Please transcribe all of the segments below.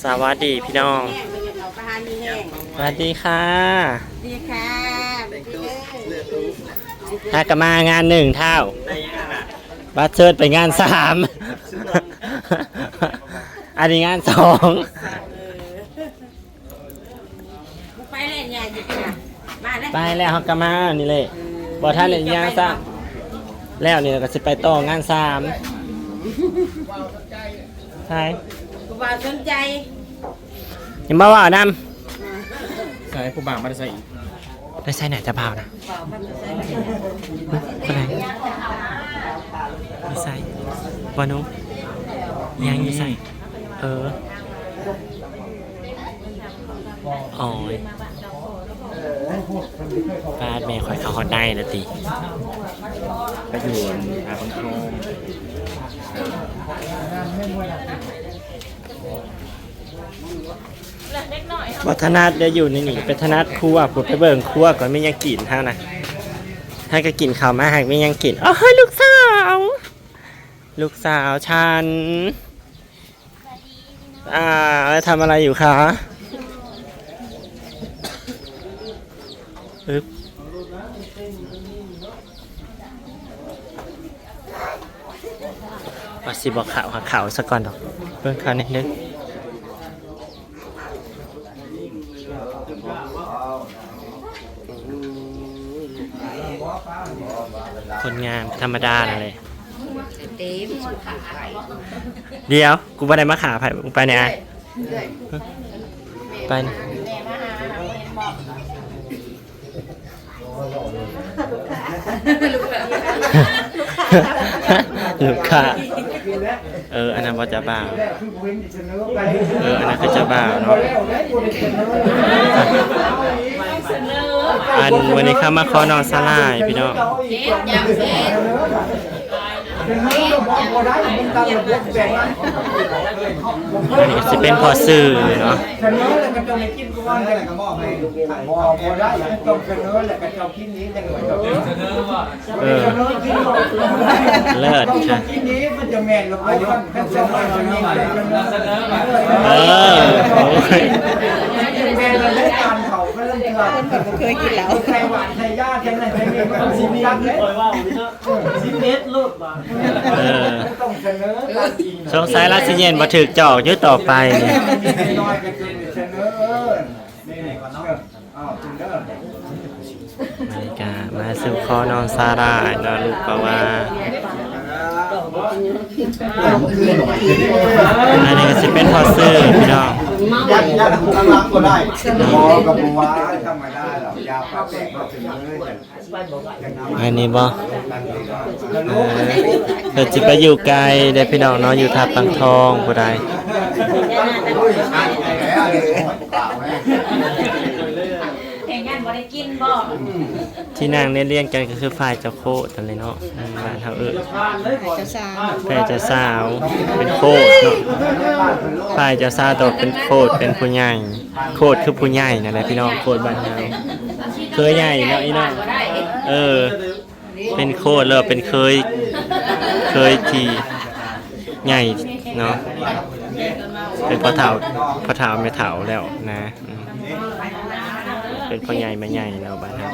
ສະຫວັດດີພີ່ນ້ອງ ສະຫວັດດີຄ່ະ ດີຄ່ະ ຫາກະມາງານໜຶ່ງທ້າວ ບັດເຊີດໄປງານສາມ ອັນນີ້ງານສອງ ເອີ ໄປແລ້ວ ມາແລ້ວ ໄປແລ້ວ ເຮົາກະມານີ້ແຫຼະ ເອີ ບໍ່ທັນໄດ້ຫຍັງຊ້ຳ ແລ້ວນີ້ກະຊິໄປຕໍ່ງານສາມ ໃສ ຜູ້ບ່າວສົນໃຈ ຍັງບໍ່ເວົ້ານຳ ໃສ ຜູ້ບ່າວມາແຕ່ໃສອີກ ໄປໃສນະເຈົ້າບ່າວນະ ຜູ້ບ່າວມາແຕ່ໃສ ຜູ້ໃດ ຢູ່ໃສ ບໍ່ໜູ ຍັງຢູ່ໃສ ເອີ ໂອ້ຍ ປາດ ແມ່ຂ້ອຍເຂົ້າຮອດໃນແລ້ວຕິ ໄປຢູ່ ບໍ່ຖະໜັດໄດ້ຢູ່ໃນນີ້ ໄປຖະໜັດຄົວ ພຸ້ນໄປເບິ່ງຄົວກ່ອນ ມີຫຍັງກິນເຮົານະ ໃຫ້ກະກິນເຂົ້າມາ ໃຫ້ມີຫຍັງກິນ ໂອ້ຍ ລູກສາວ ລູກສາວສັນ ອ່າ ทำอะไรอยู่คะ ອຶບ ວ່າຊິບໍ່ເຂົ້າ ຫາເຂົ້າສາກ່ອນດອກ ເບິ່ງເຂົ້າແດ່ເດີ ຄົນງາມທຳມະດານັ້ນແຫຼະ ດຽວ ກູບໍ່ໄດ້ມາຂ້າໃຜ ມຶງໄປແດ່ອ້າຍ ໄປ ລູກຄ້າ ເອີ ອັນນັ້ນບໍ່ເຈົ້າບ່າວ ເອີ ອັນນັ້ນຄືເຈົ້າບ່າວເນາະ ອັນມື້ນີ້ເຂົ້າມາຂໍນ້ອງສາຫຼ່າຍພີ່ນ້ອງ ອັນນີ້ກະຊິເປັນພໍ່ສື່ເນາະ ເອີ ເລີດ ເອີ ໂອ້ຍ ເພິ່ນບໍ່ເຄີຍກິນເຫຼົ້າ ສິບເອັດໂລດວ່າ ເອີ ສົງໄສລາວຊິເຢັນບໍ່ຖືກຈອກຢູ່ຕໍ່ໄປນີ້ ອັນນີ້ກະມາສູ່ຂໍນ້ອງສາຫຼ່າຍເນາະ ລູກປາວາ ອັນນີ້ກະຊິເປັນພໍ່ສື່ພີ່ນ້ອງ ອັນນີ້ບໍ່ ເອີ ເພິ່ນຊິໄປຢູ່ໄກເດ້ພີ່ນ້ອງເນາະ ຢູ່ທ່າປາງທອງພຸ້ນໃດ ເຮັດຫຍັງບໍ່ໄດ້ກິນບໍ່ ທີ່ນັ່ງລຽນໆກັນກະຄືຝ່າຍເຈົ້າໂຄດຫັ້ນແຫຼະເນາະ ອືມ ບ້ານເຮົາເອີ້ນ ເຈົ້າສາວ ຝ່າຍເຈົ້າສາວ ເປັນໂຄດເນາະ ຝ່າຍເຈົ້າສາວຕ້ອງເປັນໂຄດ ເປັນຜູ້ໃຫຍ່ ໂຄດຄືຜູ້ໃຫຍ່ນັ້ນແຫຼະພີ່ນ້ອງ ໂຄດບ້ານເຮົາ ເຄີຍໃຫຍ່ເນາະ ອີ່ນ້ອງ ເອີ ເປັນໂຄດແລ້ວເປັນເຄີຍ ເຄີຍທີ່ໃຫຍ່ເນາະ ເປັນພໍ່ເຖົ້າ ພໍ່ເຖົ້າແມ່ເຖົ້າແລ້ວນະ ອືມ ເປັນພໍ່ໃຫຍ່ແມ່ໃຫຍ່ແລ້ວບາດນີ້ ອ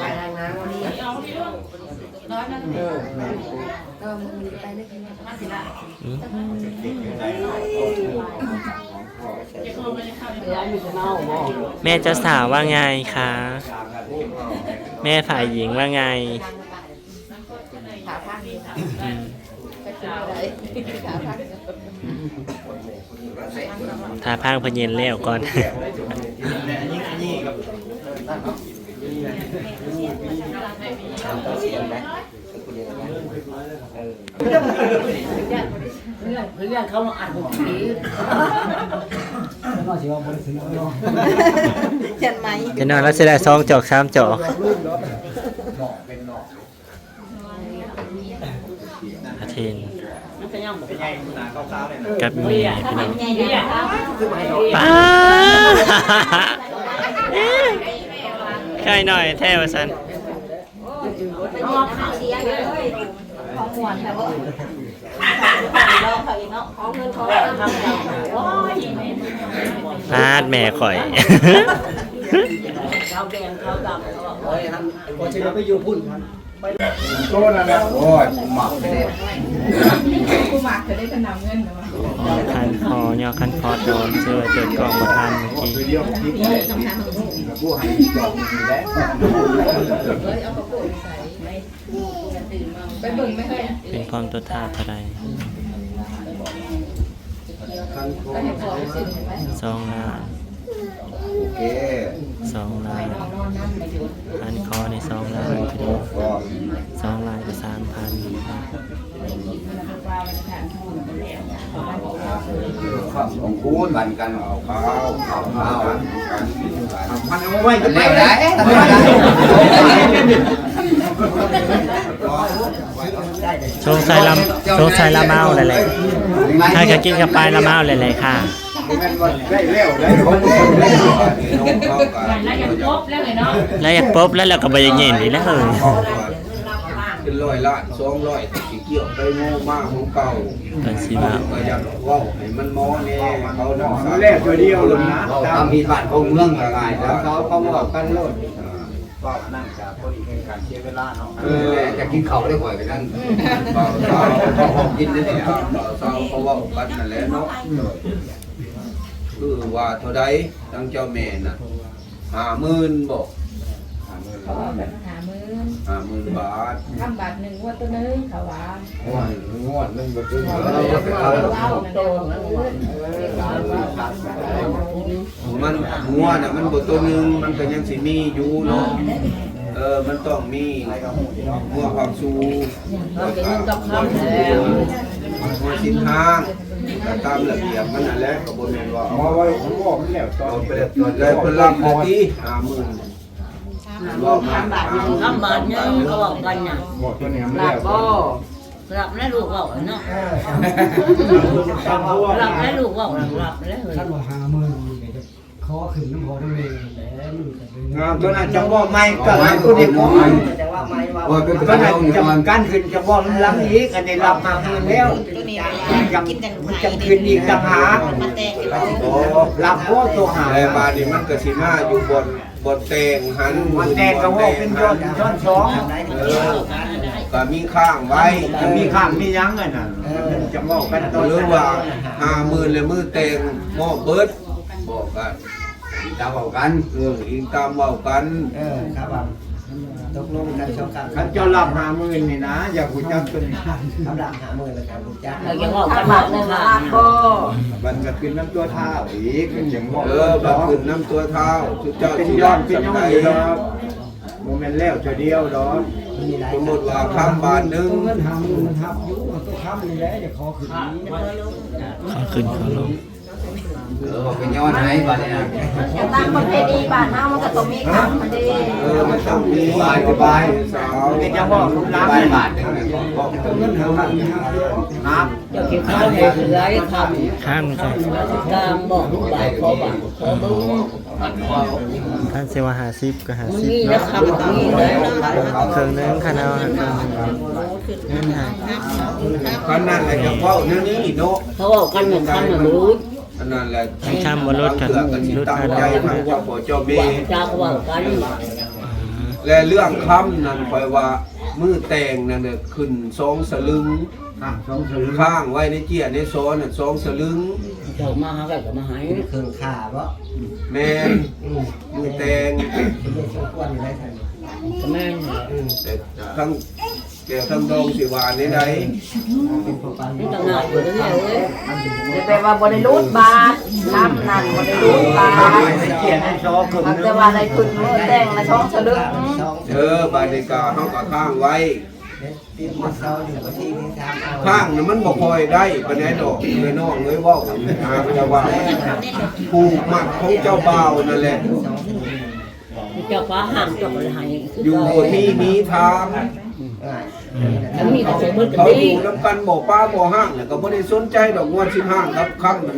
ືມ ແມ່ເຈົ້າສາວວ່າໄງຄະ ແມ່ຝ່າຍຍິງວ່າໄງ? ຖ້າຟັງເພິ່ນເຢັນແລ້ວກ່ອນ ເລື່ອງເຂົາອັດບໍ່ຖືກ ຈັດໄໝ ຈັກໜ່ອຍລາວຊິໄດ້ສອງຈອກສາມຈອກ ອາທິນ ກັບແມ່ພີ່ນ້ອງ ປ້າ ໄກ່ໜ້ອຍແທ້ວ່າຊັ້ນ. ຂອງໝວນແທ້ເວີ້ຍ ລອງເຂົາອີກເນາະ ຂອງເງິນຂອງຄຳ ໂອ້ຍ ແມ່ນ ປາດແມ່ຂ້ອຍ ເຂົາແບ່ງເຂົາດຳ ເອີຍ ຫັ້ນ ກໍຊິໄປຢູ່ພຸ້ນ ໂຕນັ້ນແຫຼະ ໂອ້ຍ ມັກເດ້ ຜູ້ມັກກໍໄດ້ກະນຳເງິນເນາະ ຄັນຄໍ ຍໍຄັນຄໍໂດນ ເຊື່ອເປີດກ້ອງບໍ່ທັນເມື່ອກີ້ ໄປເບິ່ງແມ່ເຮີ້ຍ ເປັນຄວາມຕົວຖ້າເທົ່າໃດ? ສອງລ້ານ ໂອເຄ ສອງລ້ານ ຄັນຄໍນີ້ສອງລ້ານ ສອງລ້ານກັບສາມພັນ ຂອງຄູນບັນກັນ ເອົາເອົາເອົາ ມັນເອົາໄວ້ ແລ້ວໄດ້ ສົງໄສລະ ສົງໄສລະເມົາແຫຼະ ໃຫ້ກະກິນເຂົ້າໄປລະເມົາແຫຼະ ໄດ້ແລ້ວ ໄດ້ ລະຢາກປົບແລ້ວ ລະກະບໍ່ຢາກຍິນອີກແລ້ວ ເປັນຮ້ອຍລ້ານ ສອງຮ້ອຍ ຊິກ່ຽວໄປໂງ່ມາຂອງເກົ່າ ເພິ່ນຊິວ່າ ກະຢາກເວົ້າໃຫ້ມັນໝໍແນ່ ເຂົານຳ ແລ້ວເທື່ອດຽວລະນະ ເວົ້າຕາມທີ່ບ້ານຂອງເມືອງງ່າຍໆ ແລ້ວເຂົາ ເຂົາເວົ້າກັນໂລດ ເວົ້າອັນນັ້ນກະພໍດີເປັນການເສຍເວລາເນາະ ເອີ ຢາກກິນເຂົ້າເລີຍຂ້ອຍກະນັ້ນ ເບົາເຊົາ ເຂົາເວົ້າກັນນັ້ນແຫຼະເນາະ ຄືວ່າເທົ່າໃດ ທາງເຈົ້າແມ່ນະ ຫ້າໝື່ນບໍ? ຫ້າໝື່ນ ຫ້າໝື່ນບາດ ຄຳບາດໜຶ່ງ ງົວໂຕໜຶ່ງ ເຂົາວ່າ ໂອ້ຍ ງົວໜຶ່ງບໍ່ຖືກ ມັນ ງົວນະ ມັນບໍ່ໂຕໜຶ່ງ ມັນກະຍັງຊິມີຢູ່ເນາະ ເອີ ມັນຕ້ອງມີ ງົວພາກຊູ ເຮົາກະເງິນກັບຄຳແລ້ວ ງົວສິນຫ້າງ ກະຕາມລະບຽບມັນຫັ້ນແຫຼະ ກະບໍ່ແມ່ນວ່າ ເອົາໄວ້ຂອງອອກມັນແລ້ວ ຕອນໄປແລ້ວ ເພິ່ນລຳລະຕິ ຫ້າໝື່ນ ສາມພັນບາດ ຄຳບາດໜຶ່ງ ເຂົາເວົ້າກັນນະ ບອກຕົວນີ້ມັນແລ້ວ ລັບບໍ່? ລັບແລ້ວລູກເວົ້າເນາະ ລັບແລ້ວລູກເວົ້າ ລັບແລ້ວ ຄັນວ່າຫ້າໝື່ນນີ້ກະຈະຂໍຂຶ້ນນຳພໍ່ນຳແມ່ແຫຼະ ມັນກະເປັນ ອ່າ ໂຕນັ້ນຈັ່ງເວົ້າໃໝ່ ຕອນນັ້ນຜູ້ນີ້ເວົ້າໃໝ່ ໂອ້ຍ ເປັນ ໂຕນັ້ນຈັ່ງກັນຂຶ້ນ ຈັ່ງເວົ້ານຳຫຼັງອີກ ອັນນີ້ລັບຫ້າໝື່ນແລ້ວ ໂຕນີ້ ຈັ່ງ ມັນຈັ່ງຂຶ້ນອີກຕ່າງຫາກ ລັບບໍ່ໂຕຫາ ແລະບາດນີ້ມັນກະຊິມາຢູ່ບ່ອນ ບ່ອນແຕ່ງຫັ້ນ ບ່ອນແຕ່ງກະເວົ້າເປັນຍ້ອນ ຍ້ອນສອງ ເອີ ກະມີຄ້າງໄວ້ ມີຄ້າງມີຫຍັງຫັ້ນນະ ເອີ ຈັ່ງເວົ້າກັນຕອນ ຫຼືວ່າຫ້າໝື່ນແລະມື້ແຕ່ງມອບເບິດ ບອກກັນ ຕາມເວົ້າກັນ ເອີ ອີງຕາມເວົ້າກັນ ເອີ ຄັບ ຕົກລົງກັນສອງຂ້າງ ຄັນເຈົ້າລັບຫ້າໝື່ນນີ້ນະ ຢາກຮູ້ຈັກຕົວນີ້ ຄັບ ລັບຫ້າໝື່ນແລ້ວກະຮູ້ຈັກ ເຮົາຢາກເວົ້າກັນ ຄັບ ບາດໜຶ່ງ ລັບບໍ່? ມັນກະຂຶ້ນນຳຕົວທ້າວອີກ ເອີ ມັນຂຶ້ນນຳຕົວທ້າວ ຊຸມເຈົ້າຊິຮັບສ່ຳໃດ ບໍ່ແມ່ນແລ້ວເທື່ອດຽວດອກ ສົມມຸດວ່າຄຳບາດໜຶ່ງ ເງິນຫ້າໝື່ນມັນຮັບຢູ່ ເອົາໂຕຄຳນີ້ແຫຼະ ຢາກຂໍຂຶ້ນ ຂໍຂຶ້ນຂໍລົງ ເອີ ເປັນຍ້ອນໃຫ້ບາດນີ້ນະ ຕາມປະເພນີບ້ານເຮົາມັນກະຕ້ອງມີຄຳຫັ້ນເດ້ ເອີ ມັນຕ້ອງມີ ບາຍ ເປັນຈັ່ງບໍ່ ບາດໜຶ່ງ ເງິນຫ້າໝື່ນ ເຈົ້າຊິຂາຍໃຫ້ຫຼາຍຄຳ ຂ້າມ ຕາມບອກບາດຂໍບາດຂໍເບິ່ງ ຄັນຊິວ່າຫ້າສິບກະຫ້າສິບເນາະ ເຄິ່ງໜຶ່ງ ຄັນເອົາເຄິ່ງໜຶ່ງ ເງິນຫ້າ ຄັນນັ້ນແຫຼະ ຢາກເວົ້າແນວນີ້ເນາະ ເຂົາເວົ້າກັນແມ່ນຄຳນະ ບໍ່ຫຼຸດ ອັນນັ້ນແຫຼະ ຄັນຄຳບໍ່ຫຼຸດກະຫຼຸດ ເຈົ້າພໍ່ເຈົ້າແມ່ ເຈົ້າເວົ້າກັນ ແລະເລື່ອງຄຳນັ້ນ ຂ້ອຍວ່າມື້ແຕ່ງນັ້ນນະ ຂຶ້ນສອງສະລຶງ ຄ້າງສອງສະລຶງ ຄ້າງໄວ້ໃນເຈ້ຍໃນຊອນນັ້ນສອງສະລຶງ ເຈົ້າມາຫາໄດ້ກະມາໃຫ້ ເປັນເຄື່ອງຄ່າບໍ? ແມ່ນ ມື້ແຕ່ງ ກະແມ່ນ ແຕ່ທັງ ແກ້ວທັງດອງຊິວ່າແນວໃດ ມັນກະງ່າຍຢູ່ເດ້ເອື້ອຍເອີຍ ແຕ່ວ່າບໍ່ໄດ້ຫຼຸດບາດ ຄຳນັ້ນບໍ່ໄດ້ຫຼຸດບາດ ແຕ່ວ່າໄດ້ຂຶ້ນມື້ແຕ່ງລະສອງສະລຶງ ເອີ ບາດນີ້ກະເຮົາກະຄ້າງໄວ້ ຄ້າງນີ້ມັນບໍ່ຄ່ອຍໄດ້ປານໃດດອກ ແມ່ນ້ອງເອີຍ ເວົ້າຫາແຕ່ວ່າຜູ້ມັກຂອງເຈົ້າບ່າວນັ້ນແຫຼະ ເຈົ້າຟ້າຫ້າມເຈົ້າກະໃຫ້ ຢູ່ບໍ່ມີມີທາງ ມັນມີກະໃສ່ເບິດກະ ເຂົາຢູ່ນຳກັນບໍ່ປ້າບໍ່ຮ້າງ ກະບໍ່ໄດ້ສົນໃຈດອກ ງົວສິບຫ້າງກັບຄຳມັນ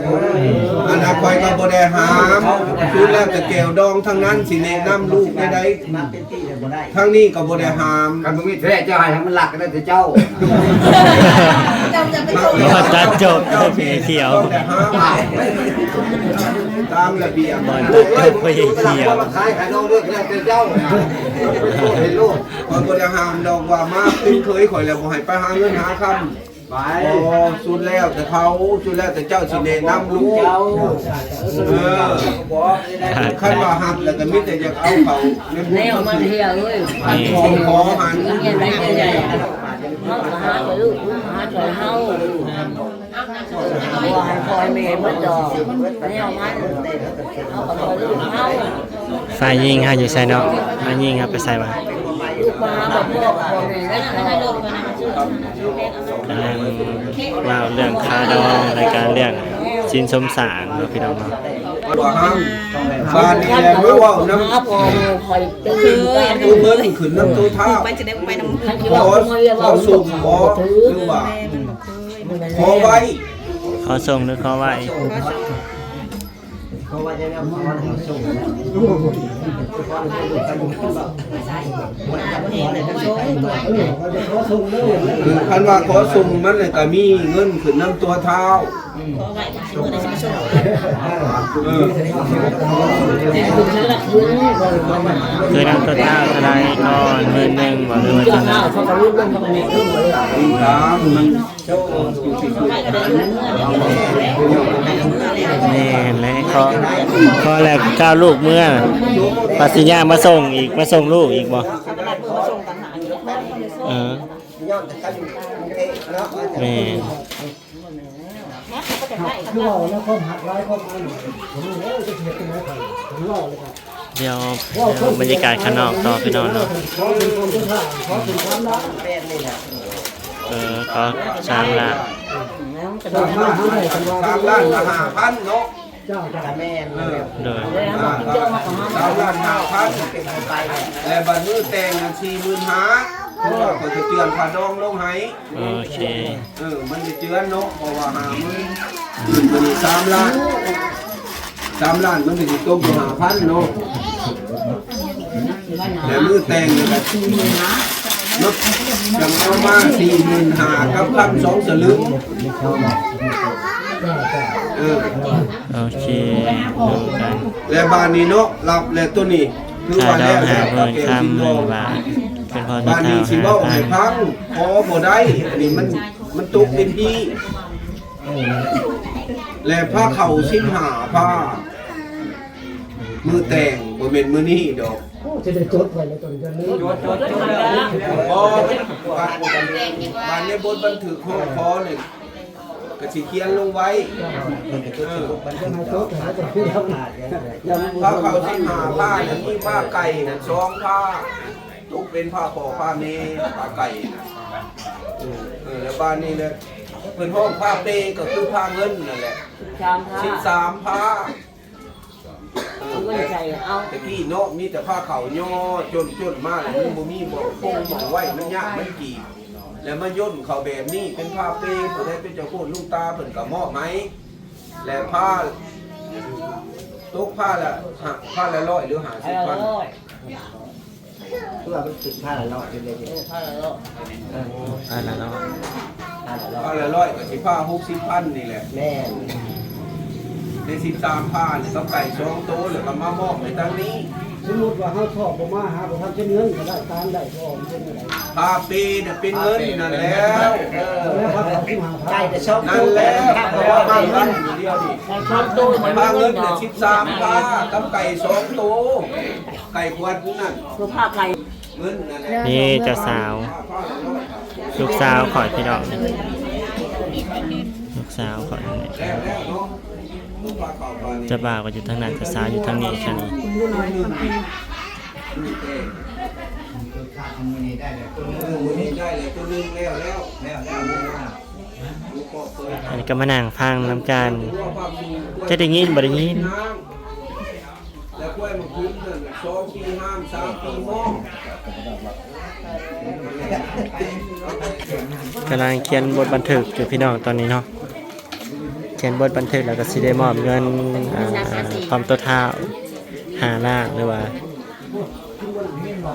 ອັນນັ້ນຂ້ອຍກໍບໍ່ໄດ້ຫ້າມ ສຸດແລ້ວແຕ່ແກ້ວດອງທັງນັ້ນ ຊິແນະນຳລູກແນວໃດ ທາງນີ້ກໍບໍ່ໄດ້ຫ້າມ ຄັນບໍ່ມີແທ້ເຈົ້າໃຫ້ມັນລັກກໍໄດ້ແຕ່ເຈົ້າ ບໍ່ຕັດຈົບ ເຈົ້າຊິຂຽວ ຕ້ອງໄດ້ຫ້າມ ຕາມລະບຽບ ບໍ່ຕັດຈົບ ພະເອກຂຽວ ມາຂາຍຂາຍດອງເລີກແລ້ວແຕ່ເຈົ້າ ເປັນໂລດ ເປັນໂລດ ຂ້ອຍບໍ່ໄດ້ຫ້າມດອກວ່າມາເປັນເຂີຍຂ້ອຍແລ້ວບໍ່ໃຫ້ໄປຫາເງິນຫາຄຳ ໄປ ບໍ່ ສຸດແລ້ວແຕ່ເຂົາ ສຸດແລ້ວແຕ່ເຈົ້າຊິແນະນຳລູກ ເຈົ້າ ເອີ ຄັນວ່າຮັກແລ້ວກໍມີແຕ່ຢາກເອົາເຂົ້າໃນບຸນ ແນວມັນເຮີຍເອີຍ ອັນຂອງຂໍຫັ້ນ ເຮັດໄດ້ໃຫຍ່ເຮົາກໍຫາໄປລູກ ລູກຫາຊ່ອຍເຮົາ ບໍ່ໃຫ້ພໍ່ໃຫ້ແມ່ເບິດດອກ ແນວມັນ ເຮົາກໍຊ່ອຍລູກເຮົາ ຝ່າຍຍິງເຮົາຢູ່ໃສເນາະ? ຝ່າຍຍິງເຮົາໄປໃສວະ? ລູກມາຫາບໍ່ພໍ່ ພໍ່ແມ່ແລ້ວ ກຳລັງເວົ້າເລື່ອງຄາດອງ ແລະກະເລື່ອງສິນສົມສານເນາະ ພີ່ນ້ອງເນາະ. ວ່າຫ້າມ ບາດນີ້ແຫຼະມາເວົ້ານຳ ຫາພໍ່ແມ່ຂ້ອຍຕື່ນ ໂຕເງິນຂຶ້ນນຳໂຕທ້າວ ໄປຈະໄດ້ໄປນຳ ຂໍ ຂໍສົ່ງບໍ່ ຫຼືວ່າ ຂໍໄວ້ ຂໍສົ່ງ ຫຼື ຂໍໄວ້? ຄັນວ່າຂໍສົ່ງມັນແຫຼະ ກໍມີເງິນຂຶ້ນນຳຕົວທ້າວ ເອີ ຄືນຳຕົວທ້າວເທົ່າໃດກ່ອນ ໝື່ນໜຶ່ງບໍ່ ຫຼືວ່າຈັ່ງໃດ? ຕາມມັນ ແມ່ນແຫຼະ ຂໍ ຂໍແລ້ວກໍເອົາລູກເມືອ ປາສິຍາມາສົ່ງອີກ ມາສົ່ງລູກອີກບໍ່? ເອີ ແມ່ນ ຄືເວົ້າແລ້ວຄວາມຮັກຫຼາຍຄວາມອັນ ເອີ ຈະເຮັດຈັ່ງໃດ ເວົ້າເລີຍ ດຽວເບິ່ງບັນຍາກາດຂ້າງນອກຕໍ່ ພີ່ນ້ອງເນາະ. ເອີ ຂໍສາມລ້ານ ສາມລ້ານຫ້າພັນເນາະ. ເຈົ້າ ແມ່ນ ເອີ ໂດຍ ສາມລ້ານຫ້າພັນ ແລະ ບັດມື້ແຕ່ງນັ້ນ ສີ່ໝື່ນຫ້າ ເພາະວ່າຂ້ອຍຈະເຈື່ອນຄ່າດອງລົງໃຫ້. ໂອເຄ ເອີ ມັນໄດ້ເຈື່ອນເນາະ ເພາະວ່າຫ້າໝື່ນ ມື້ນີ້ສາມລ້ານ ສາມລ້ານ ມັນກໍຊິຕົກຢູ່ຫ້າພັນເນາະ ແລະມື້ແຕ່ງນີ້ກໍເນາະ ຍັງເອົາມາສີ່ໝື່ນຫ້າ ກັບຄຳສອງສະລຶງ ເອີ ໂອເຄ ແລະບາດນີ້ເນາະ ລັບແລະໂຕນີ້ ຄືວ່າແລ້ວແລ້ວ ຄ່າດອງຫ້າໝື່ນຄຳ ແລະແກ້ວສິນດອງ ບາດນີ້ຊິເວົ້າໃຫ້ຟັງ ຂໍບໍ່ໄດ້ ອັນນີ້ມັນ ມັນຕົກເປັນພີ້ ແລະພາເຂົ້າສິບຫ້າພາ ມື້ແຕ່ງ ບໍ່ແມ່ນມື້ນີ້ດອກ. ໂອ້ ຈະໄດ້ຈົດໄວ້ແລ້ວ ຕ້ອງຢ່າລືມ ຈົດ ຈົດ ຈົດແລ້ວ ບໍ່ ບາດ ບາດໃນບົດບັນທຶກຮ້ອງຂໍນີ້ ກໍຊິຂຽນລົງໄວ້ ເອີ ພາເຂົ້າສິບຫ້າພາ ແລ້ວມີພາໄກ່ນັ້ນສອງພາ ຕົກເປັນພາພໍ່ພາແມ່ ພາໄກ່ນະ ເອີ ແລ້ວບາດນີ້ແຫຼະ ເພິ່ນຮ້ອງພາເປ ກໍຄືພາເງິນນັ້ນແຫຼະ ສາມພາ ສິບສາມພາ ເອີ ເອົາເງິນໃສ່ເອົາ ແຕ່ກີ້ເນາະ ມີແຕ່ພາເຂົ້າຍໍຈົນໆ ມາແລ້ວ ມັນບໍ່ມີໝ່ອງຄົງໝ່ອງໄວ້ ມັນຍາກ ມັນກີບ ແລ້ວມາຍົນເຂົ້າແບບນີ້ ເປັນຜ້າເປ ຜູ້ໃດເປັນເຈົ້າໂຄດ ລຸງຕາເພິ່ນກໍມອບໃຫ້ ແລະຜ້າ ຕົກຜ້າລະ ຫ້າ ຜ້າລະຮ້ອຍ ຫຼື ຫ້າສິບພັນ ເອີ ເພື່ອມັນຂຶ້ນຜ້າລະຮ້ອຍເດ້ ເອີ ຜ້າລະຮ້ອຍ ເອີ ຜ້າລະຮ້ອຍ ຜ້າລະຮ້ອຍ ຜ້າລະຮ້ອຍກໍຊິຜ້າຫົກສິບພັນນີ້ແຫຼະ ແມ່ນ ໃນສິບສາມຜ້ານີ້ ເອົາໄກ່ສອງໂຕ ແລ້ວກໍມາມອບໃຫ້ທາງນີ້. ສົມມຸດວ່າເຮົາຊອກບໍ່ມາ ຫາບໍ່ທັນເປັນເງິນກໍໄດ້ ຕາມໄດ້ ບໍ່ເປັນຫຍັງໃດ ຜ້າເປນະເປັນເງິນນັ້ນແລ້ວ ເອີ ແລ້ວພັດເອົາສິບຫ້າ ໄກ່ແຕ່ສອງໂຕ ນັ້ນແຫຼະ ເພາະວ່າບາງເງິນຢູ່ດຽວນີ້ ສອງໂຕມັນ ບາງເງິນນະສິບສາມຜ້າກັບໄກ່ສອງໂຕ ໄກ່ຂວັນນັ້ນ ຄືຜ້າໄກ່ ເງິນນັ້ນແຫຼະ ນີ້ເຈົ້າສາວ ລູກສາວຂ້ອຍພີ່ນ້ອງ ລູກສາວຂ້ອຍ ເຈົ້າບ່າວກໍຢູ່ທາງນັ້ນ ເຈົ້າສາວຢູ່ທາງນີ້ ຄັນນີ້ ອັນນີ້ກໍມານັ່ງຟັງນຳກັນ ຈະໄດ້ຍິນບໍ່ໄດ້ຍິນ ກຳລັງຂຽນບົດບັນທຶກຢູ່ພີ່ນ້ອງຕອນນີ້ເນາະ. ຂຽນບົດບັນທຶກແລ້ວກໍຊິໄດ້ມອບເງິນ ອ່າ ພ້ອມໂຕທ້າວ ຫ້າລ້ານ ຫຼືວ່າ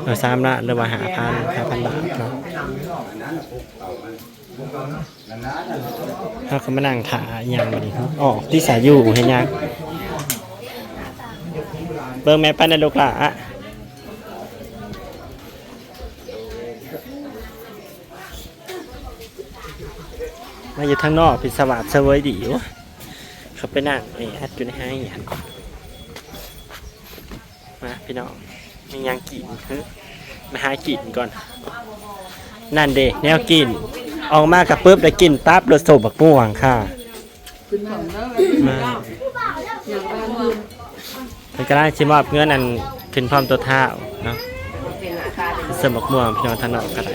ເອີ ສາມລ້ານ ຫຼືວ່າ ຫ້າພັນ ຫ້າພັນບາດເນາະ. ເຮົາກໍມານັ່ງຖ້າອີ່ຫຍັງບັດນີ້ ອອກຕິສາຢູ່ເຮັດຫຍັງ ເບິ່ງແມ່ ໄປນະລູກຫຼ້າ. ມາຢູ່ທາງນອກ ພິດສະຫວາດສະເຫວີຍດີຢູ່ ເຂົ້າໄປນັ່ງແອອັດຢູ່ໃນໄຮ່ຫັ້ນ. ມາພີ່ນ້ອງ ມີຫຍັງກິນ? ຫຶ ມາຫາກິນກ່ອນ. ນັ້ນເດ້ ແນວກິນ ອອກມາກະປຶບ ໄດ້ກິນຕັບ ແລ້ວສົ້ມບັກມ່ວງຄ່ະ. ມາ ເພິ່ນກຳລັງຊິມອບເງິນອັນຂຶ້ນພ້ອມໂຕທ້າວເນາະ ເຊິ່ງບັກມ່ວງພີ່ນ້ອງທາງນອກກໍໄດ້.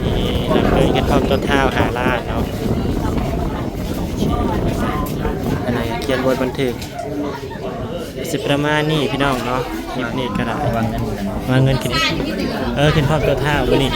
ນີ້ນຳເງິນຂຶ້ນພ້ອມໂຕທ້າວຫ້າລ້ານເນາະ. ອັນນັ້ນຂຽນບົດບັນທຶກ ຊິປະມານນີ້ພີ່ນ້ອງເນາະ. ຄລິບນີ້ກໍໄດ້ ວາງເງິນ ວາງເງິນຂຶ້ນ ເອີ ຂຶ້ນພ້ອມໂຕທ້າວມື້ນີ້.